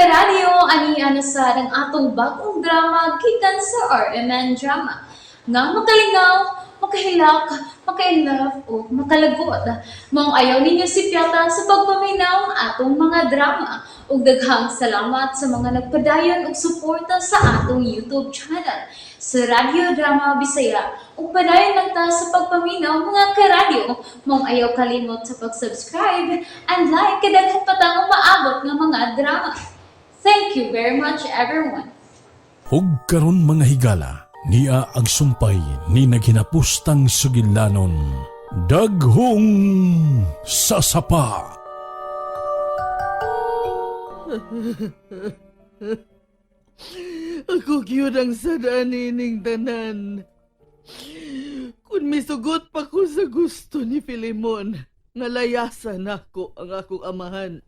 Karadyo, ani na sad ang atong bagong drama gikan sa RMN Drama. Nga makalingaw, makahilak, maka-inlove o makalagot. Maong ayaw ninyo sipyata sa pagpaminaw ang atong mga drama. Ug daghang salamat sa mga nagpadayon og suporta sa atong YouTube channel sa Radyo Drama Bisaya. Ug padayon lang ta sa pagpaminaw, mga karadyo. Maong ayaw kalimot sa pag-subscribe and like kay daghan pa tang umaabot nga mga drama. Thank you very much, everyone. Ug karon, mga higala, nia ang sumpay ni naghinapustang sugilanon. Daghong Sasapa. Ako gyud ang sadaan ining tanan. Kung misugot pa ko sa gusto ni Filemon, nga layasan nako ang akong amahan.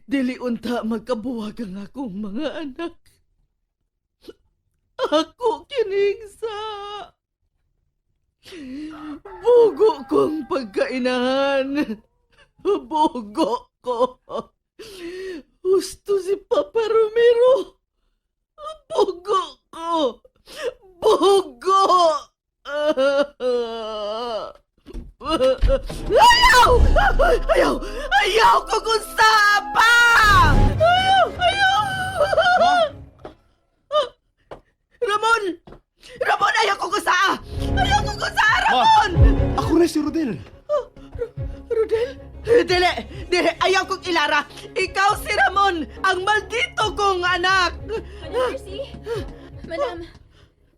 Dili unta magkabuwag ang akong mga anak. Ako kining sa. Bugo kong pagkainahan. Bugo ko. Husto si Papa Romero. Bugo ko! Bugo! Ayaw! Ayaw! Ayaw ko kung sapa! Ayaw! Ayaw! Ramon! Ramon, ayaw ko kung saa! Ayaw ko kung saa, Ramon! Ako na si Rodel. Rodel? Dili! Dili! Ayaw kong ilara! Ikaw si Ramon! Ang maldito kong anak! Madam Mercy? Madam,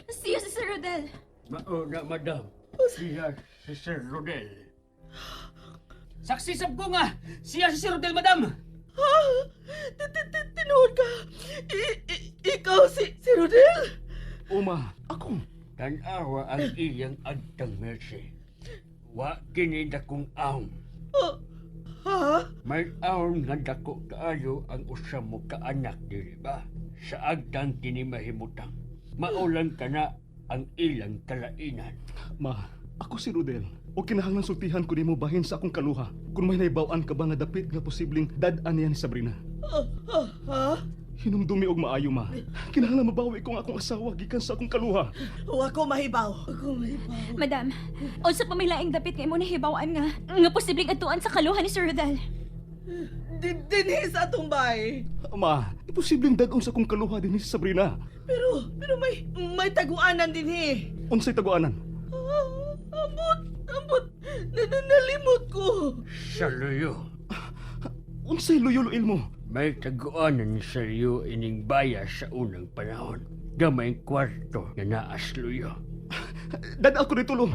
siya si Sir Rodel. Mauna, madam. Siya si Sir Rodel. Saksi sab ko nga, siya si Sir Rodel, madam. Tinuod ka! Ikaw si Rodel? Uma, ako. Tanawa ang iyang agtang, Mercy. Wa kini dakong ahong. Oh, ha? May ahong nga dako kaayo ang usa mo ka anak, dili ba? Sa agtang kini mahimutang. Maulang ka na ang ilang kalainan. Ma, ako si Rodel. O kinahanglan sultihan ko nimo bahin sa akong kaluha. Kung may naibaw-an ka ba nga dapit nga posibleng dad-an niya ni Sabrina. Ha? Hinumdumi og maayo, ma. Kinahanglan mabawi ko ang akong asawa gikan sa akong kaluha. Wa ko mahibaw. Ako mahibaw. Madam, unsa pa may laing dapit nga imo nahibaw-an nga posibleng adtuan sa kaluhan ni Sir Rodel? Dinhi sa atong bay. Ma, imposibleng dad-on sa akong kaluha din si Sabrina. Pero may taguanan dinhi. Unsay taguanan? Ah, ambot, ambot. Nalimot ko. Sa luyo, Unsay luyo-luil mo? May taguanan sa luyo ining baya sa unang panahon. Gamay kwarto nga naas luyo. Dad ako dito lo.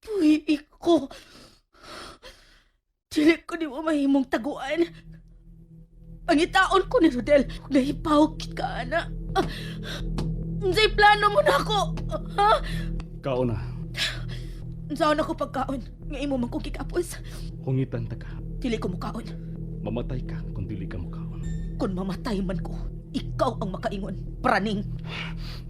Puy, iko. Dili ko nimo mahimong taguan. Pangitaon ko ni Rodel. Nahipaw kit ka, ana. Unsay plano mo na ako? Ha? Kaon na. Unsaon ako pagkaon? Nga imo man kong kikapos. Hungitan ta ka. Dili ko mukaon. Mamatay ka kung dili ka mukaon. Kung mamatay man ko, ikaw ang makaingon. Praning.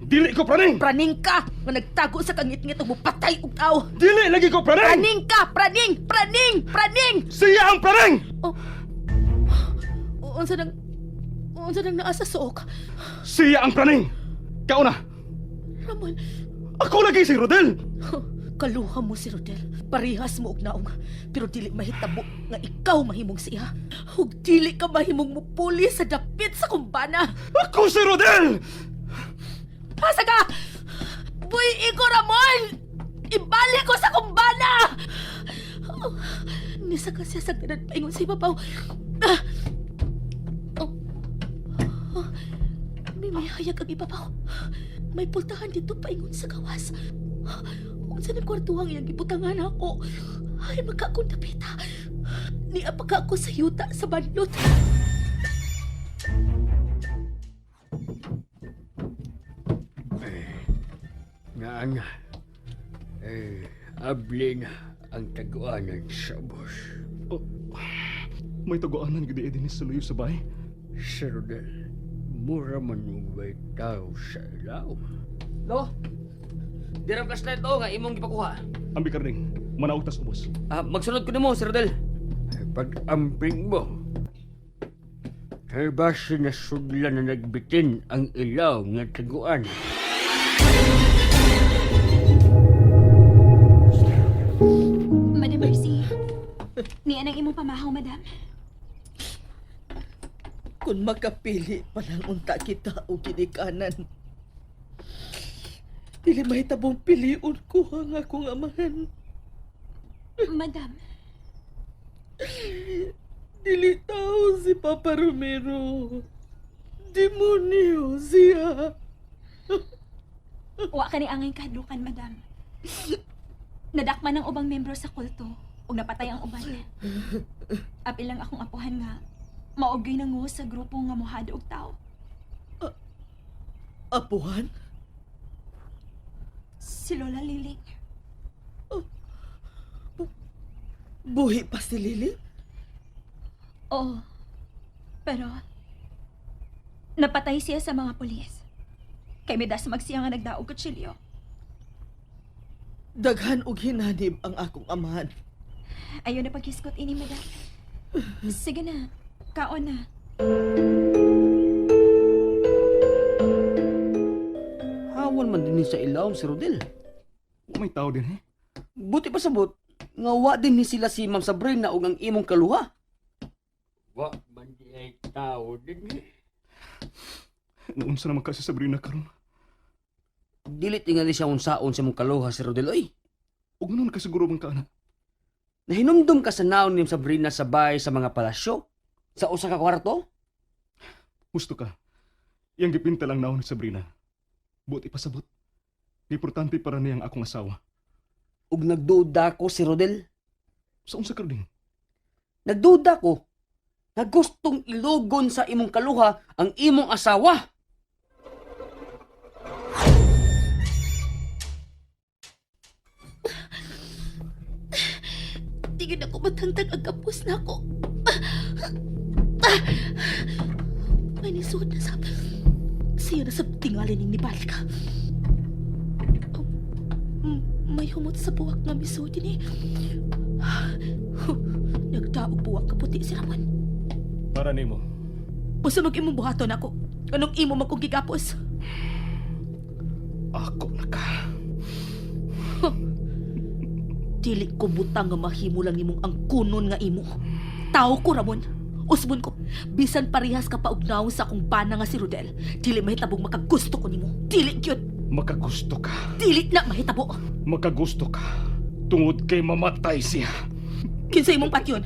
Dili ko praning! Praning ka! Nga nagtago sa kangit-ngit ug mupatay og tao. Dili lagi ko praning! Praning ka! Praning! Praning! Praning! Siya ang praning! Unsa nang naa sa suok? Siya ang praning! Kaon na! Ramon, Ako lagi si Rodel! Kaluha mo si Rodel. Parehas mo og naong. Pero dili mahitabo nga ikaw mahimong siya. Ug dili ka mahimong mupuli sa dapit sa kumbana. Ako si Rodel! Pasa ka! Buy iko, Ramon! Ibalik ko sa kumbana! Oh, nisa ka siya sa ganad paingon sa ibabaw. Ah! Oh. Oh. May hayag ang ibabaw. May pultahan dito paingon sa gawas. Unsa ng kwartuhang iyang gibutangan ako? Ay, magka akong dapita. Niya pa ka ako sa yuta sa banlot. Naa na. Eh, abli na ang taguanan sa ubos. Oh, may taguanan gid din sa luyo sa bay. Sir Rodel, mura man mo ba'y tao sa ilaw? Lo? Dira ang flashlight o nga imong gipakuha. Ambi Karding, manaog tas ubos. Ah, magsunod ko nimo, Sir Rodel. Pag-amping mo, kay ba sinasudla na nagbitin ang ilaw nga taguan? Madam Mercy, niya ang imong pamahaw, madam. Kung makapili pa lang unta kita o ginikanan. Dili mahitabong piliun ko ang akong amahan. Madam, Dili tao si Papa Romero. Demonyo siya. wa ka ni angay kahadlukan, madam. Nadakman ang ubang membro sa kulto ug napatay ang uban. Apil lang akong apuhan nga maugay na ngo sa grupo nga mohado og tao. Apuhan? Si Lola Liling. Buhi pa si Lily? Oo. Pero napatay siya sa mga pulis. Kay midasmag siya nga nagdaog kutsilyo. Daghan og hinanib ang akong amahan. Ayaw na paghiskot ini, madam. Sige na. Kaon na. Hawon man din ni sa ilaw si Rodel. Wa may tao din eh. Buti pa sabot nga wa din ni sila si Ma'am Sabrina ug ang imong kaluha. Wa man di ay tao din eh. Naunsa naman ka si Sabrina karon. Dili tingali siya unsaon sa imong kaluha si Rodel oy. Ug ngano nakasiguro man ka ana? Nahinumdum ka sa naon ni Ma'am Sabrina sa bahay sa mga palasyo? Sa usa ka kwarto? Husto ka. Iyang gipinta lang naon ni Sabrina. Buot ipasabot. Importante para niyang akong asawa. Ug nagduda ko si Rodel. Sa unsa Karding? Nagduda ko na gustong ilugon sa imong kaluha ang imong asawa. Tingin ako matangtag ang kapos na ako. May nisuod na sab. Siya na sab tingali ning nibalik. Oh, may humot sa buwak nga misuod din eh. Nagdaog buwak kaputi si Ramon. Para nimo. Usa mag imong buhaton ako. Anong imo man kong gigapos? Ako na ka. Dili ko butang nga mahimo lang nimong ang kunon nga imo. Tao ko, Ramon. Usbon ko. Bisan parehas ka pa og naong sa akong bana nga si Rodel. Dili mahitabong makagusto ko nimo. Dili gyud. Makagusto ka. Dili na mahitabo. Makagusto ka. Tungod kay mamatay siya. Kinsa imong patyon?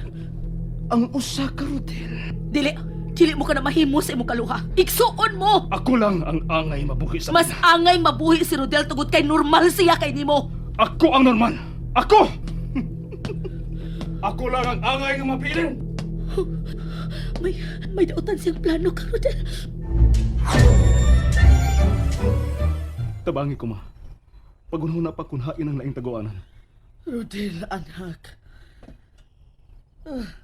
Ang usa ka Rodel. Dili. Dili mo ka na mahimo sa imong kaluha. Igsuon mo! Ako lang ang angay mabuhi sa Mas angay mabuhi si Rodel tungod kay normal siya kay nimo. Ako ang normal. Ako! Ako lang ang angay nga mapilin. May dautan siyang plano ka, Rodel. Tabangi ko ma. Pagunho na pa kunhain ang laing taguanan. Rodel, anak. Ah,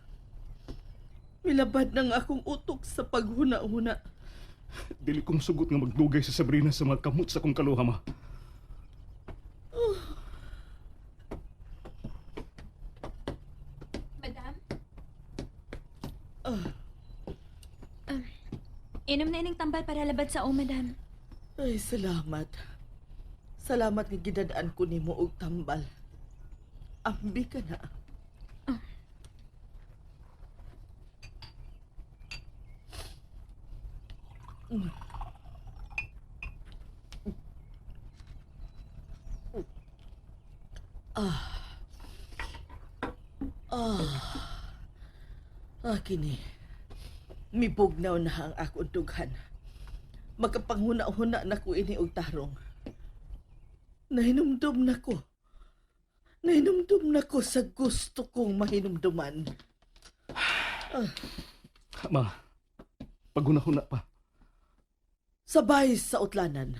milabad ng akong utok sa paghuna-huna. Dili kong sugot nga magdugay sa Sabrina sa mga kamot sa akong kaluha ma. Madam? Inom na ining tambal para labad sa o, madam. Ay, salamat. Salamat nga gidadaan ko nimo og tambal. Ambi ka na. Ah. Ah. Ah, kini. Mibugnaw na ang akong dughan. Makapanghuna-huna na ko ini og tarong. Nahinumdum na ko. Nahinumdum na ko sa gusto kong mahinumduman. Ma, paghuna-huna pa. Sabay sa utlanan.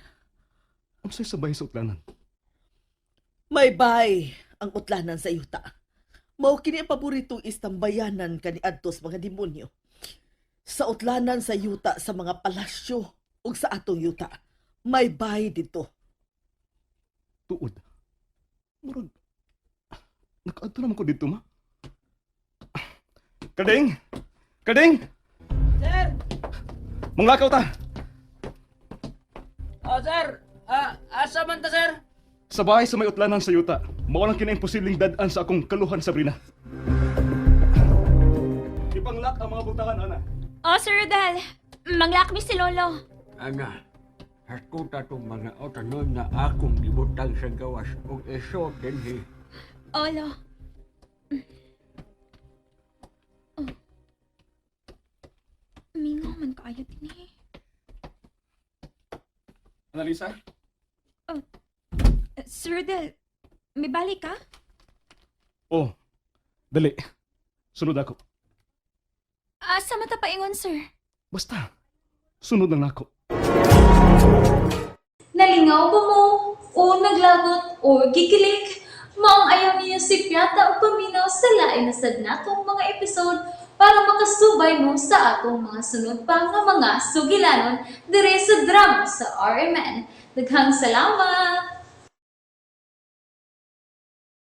Unsay sabay sa utlanan? May bay ang utlanan sa yuta. Mao kini ang paboritong istambayanan kaniadto sa mga demonyo. Sa utlanan sa yuta sa mga palasyo ug sa atong yuta. May bay dito. Tuod. Murag nakaadto naman ko dito, ma. Kading! Kading! Sir! Manglakaw ta! Oh, sir! Ah, asa man ta, sir? Sa bahay sa may utlanan sa yuta, mao lang kini imposibleng dad-an sa akong kaluhan, Sabrina. Ipanglak ang mga butahan, ana. Oh, Sir Rodel, manglakmi si Lolo. Ana, haskuta tong mga otanon nga akong gibutang sa gawas ug isod dinhi. Olo. Oh. Mingaw man kaayo din eh. Analisa? Sir Rodel, may balik ka? Oh, dali. Sunod ako. Asa man ta paingon, sir? Basta, sunod lang nako. Nalingaw ba mo? O naglagot o gikilig? Maong ayaw niyo si Piata o paminaw sa lain na sad natong mga episode para makasubay mo sa atong mga sunod pa nga mga sugilanon dire sa drama sa RMN. Daghang salamat!